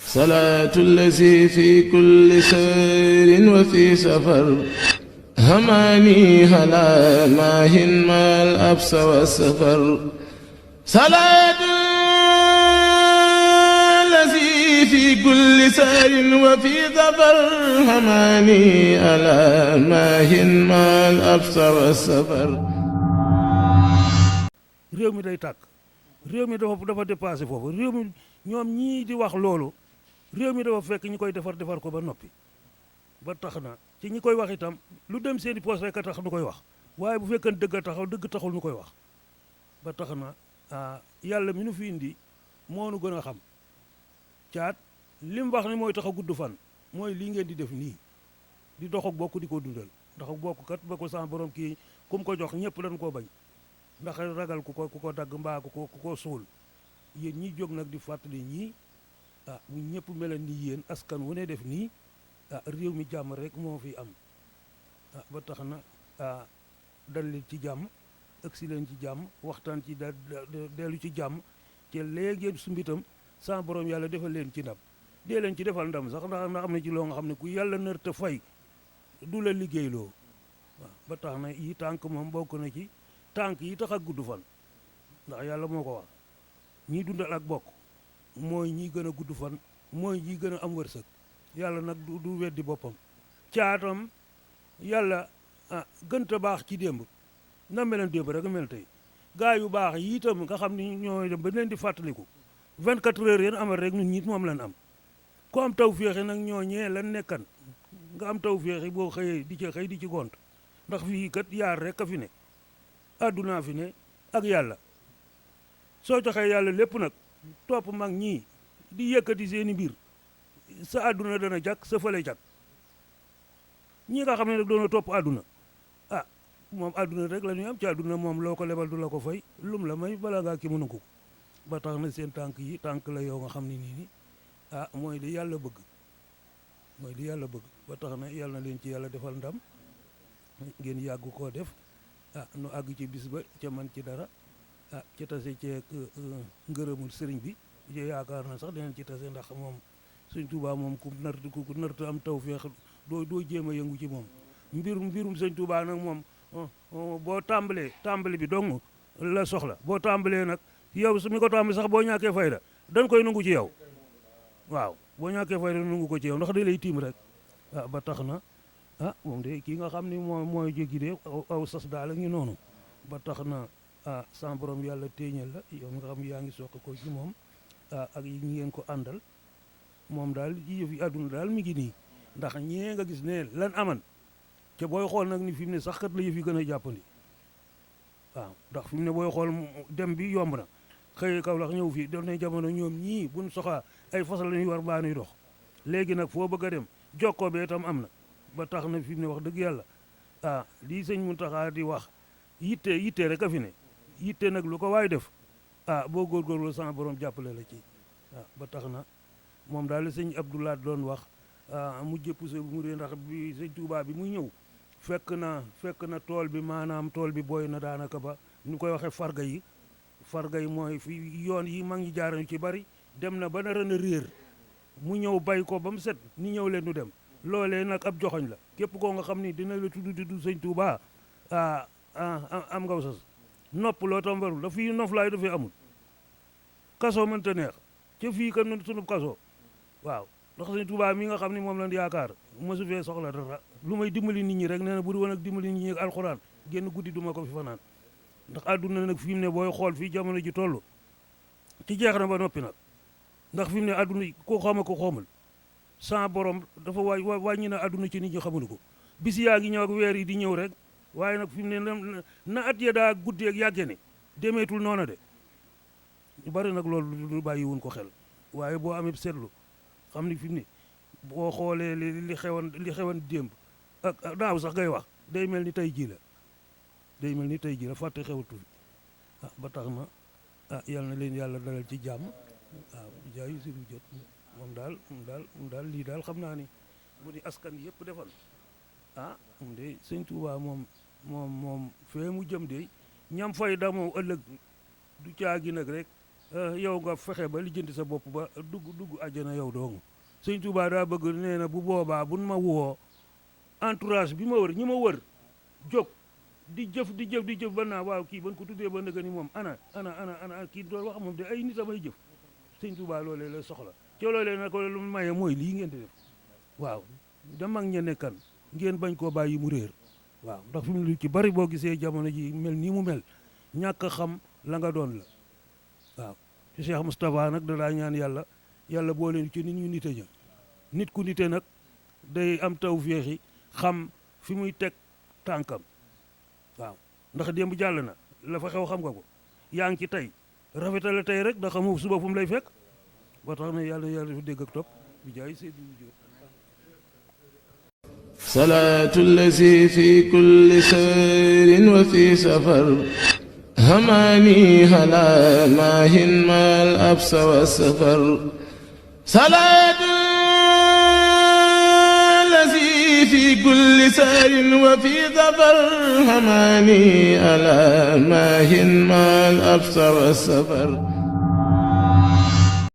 salaatu allazi fi kulli sayrin wa fi safar hamaani halaa maahin maal absa wa safar salaatu allazi fi kulli sayrin wa fi safar hamaani halaa maahin maal absa wa safar. réew mi day tàkk réew mi dafa dépassé foofu réew mi ñoom ñii di wax loolu réew mi dafa fekk ñi koy defar ko ba noppi ba tax na ci ñi koy wax itam lu dem seeni poos rek a tax nu koy wax waaye bu fekkee dëgg a taxaw dëgg taxul nu koy wax ba tax na yàlla mi nu fi indi moo nu gën a xam caat li mu wax ni mooy tax a gudd fan mooy lii ngeen di def nii di dox ak bokk di ko dundal ndax ak bokk kat ba ko sama borom kii ku mu ko jox ñëpp dañ koo bañ ndax ragal ku ko dagg mbaa ku ko suul yéen ñi jóg nag di fàttali ñii bu ñëpp melen ni yéen askan wu ne def nii réew mi jàmm rek moo fi am ba tax na dal leen ci jàmm agsi leen ci jàmm waxtaan ci dellu ci jàmm te léegi su mbitam sans borom yàlla defal leen ci ndam dee leen ci defal ndam sax ndax am na ci loo nga xam ne ku yàlla nar te fay du la liggéeyloo waaw ba tax na yi tànk moom bokk na ci tànk yi tax ak gudd fan ndax yàlla moo ko wax ñii dundal ak bokk mooy ñi gën a gudd fan mooy ñi gën a am wërsëg yàlla nag du weddi boppam caatam yàlla gënta baax ci démb na meleen démb rek mel tey gaa yu baax yi itam nga xam ni ñooy dem ba leen di fàttaliku 24 heures yéen amal rek ñun ñit moom lan am ku am taw féexi nag ñooñee lan nekkan nga am taw féexi boo xëyee di ci xëy di ci gont ndax fii kat yaar rek a fi ne addunaa fi ne ak yàlla soo joxee yàlla lépp nag topp mag ñii di yëkkati seeni mbir sa adduna dana jag sa fële jag ñi nga xam ne nag doona topp adduna moom adduna rek la ñuy am ci adduna moom loo ko lebal du la ko fay lum la may bala ngaa ki mënu ko ba tax na seen tànk yi tànk la yow nga xam ne nii ni mooy li yàlla bëgg mooy li yàlla bëgg ba tax na yàlla na leen ci yàlla defal ndam ngeen yàgg koo def nu àgg ci bis ba ca man ci dara ci tase ceeg ngërëmul sëriñ bi ci yaakaar na sax dinañ ci tase ndax moom sëñ Tuubaa moom ku nartu am tawfeex doo jéem a yëngu ci moom mbirum sëñ Tuubaa nag moom boo tàmbali bi dong la soxla boo tàmbalee nag yow su mi ko tàmbali sax boo ñàkkee fayda dañ koy nangu ci yow waaw boo ñàkkee fayda nangu ko ci yow ndax da lay tiim rek ba tax na moom de kii nga xam ni mooy jéggi de aw sas daal ak ñu noonu ba tax na sans borom yàlla téeñal la yow nga xam yaa ngi soq ko ci moom ak yi ngeen ko àndal moom daal yëf yi àdduna daal mi ngi nii ndax ñee nga gis ne lan aman te booy xool nag ni fi mu ne sax kat la yëf yi gën a jàppandi waaw ndax fi mu ne booy xool dem bi yomb na xëy Kaolack ñëw fii def nañ jamono ñoom ñii buñ soxlaa ay fas la ñuy war baa nuy dox léegi nag foo bëgg a dem jokkoo bee itam am na ba tax na fi mu ne wax dëgg yàlla lii sëñ Muntaxa di wax yitte rek a fi ne yitte nag lu ko waay def boo góorgóorlu sama borom jàppale la ci ba tax na moom daal sëñ Abdoulaye doon wax mu jëpp sa mu rée ndax bi sëñ Tuubaa bi muy ñëw fekk na tool bi maanaam tool bi booy na daanaka ba ñu koy waxee farga yi mooy fi yoon yi mag ñi jaarañu ci bari dem na ba nar a réer mu ñëw bay ko ba mu set ni ñëw leen nu dem loolee nag ab joxoñ la képp koo nga xam ni dina la tudd du sëñ Tuubaa am ngaw sas nopp loo tam warul da fii nof laay dafay amul kaso mënta neex ca fii kan nun sunub kaso waaw ndax sëñ Tuubaa mi nga xam ne moom lañ yaakaar mosu fee soxla dara lu may dimbali nit ñi rek nee na bu du woon ak dimbali nit ñi ak alxuraan génn guddi duma ko fi fanaan ndax àdduna nag fi mu ne booy xool fii jamono ji toll ci jeex na ba noppi nag ndax fi mu ne àdduna ko xama ko xoomal sans borom dafa wàññi na àdduna ci nit ñi xamuñu ko bis yaa ngi ñëw ak weer yi di ñëw rek waaye nag fi mu ne na at ya daa guddi ak yàgge ne demeetul noona de ñu bari nag loolu du bàyyiwuñ ko xel waaye boo amee seetlu xam ni fi mu ne boo xoolee li xewoon démb ak daaw sax ngay wax day mel ni tey jii la fàtte xewatu fi ba tax na yal na leen yàlla dalal ci jàmm waaw jaayu si lu jot moom daal lii daal xam naa ni bu ni askan yëpp defal moom de sëñ Tuubaa moom fee mu jëm de ñam fay da moom ëllëg du caagi nag rek yow nga fexe ba lijjanti sa bopp ba dugg àjjana yow dong sëñ Tuubaa daa bëgg nee na bu boobaa buñ ma woo entourage bi ma wër ñi ma wër jóg di jëf ba naa waaw kii ban ko tuddee ba ndëgg ni moom ana kii doon wax moom de ay nit amay jëf sëñ Tuubaa loolee la soxla ci loolee na ko lu maye mooy lii ngeen di def waaw da mag ña nekkan ngeen bañ koo bàyyi mu réer waaw ndax fi mu lu ci bari boo gisee jamono ji mel nii mu mel ñàkk a xam la nga doon la waaw ci Cheikh Moustapha nag da daa ñaan yàlla boole ci nit ñu nite ña nit ku nite nag day am tawfeex yi xam fi muy teg tànkam waaw ndax démb jàll na la fa xew xam nga ko yaa ngi ci tey rafetale tey rek da xamu suba fu mu lay fekk ba tax na yàlla dafa dégg ak topp bi jaay Seydou Diop salaatu allazi fi kulli sayrin wa fi safar هماني هلا ماهن ما الأبس والسفر صلاة الذي في كل سار وفي ظفر هماني ألا ماهن ما الأبس والسفر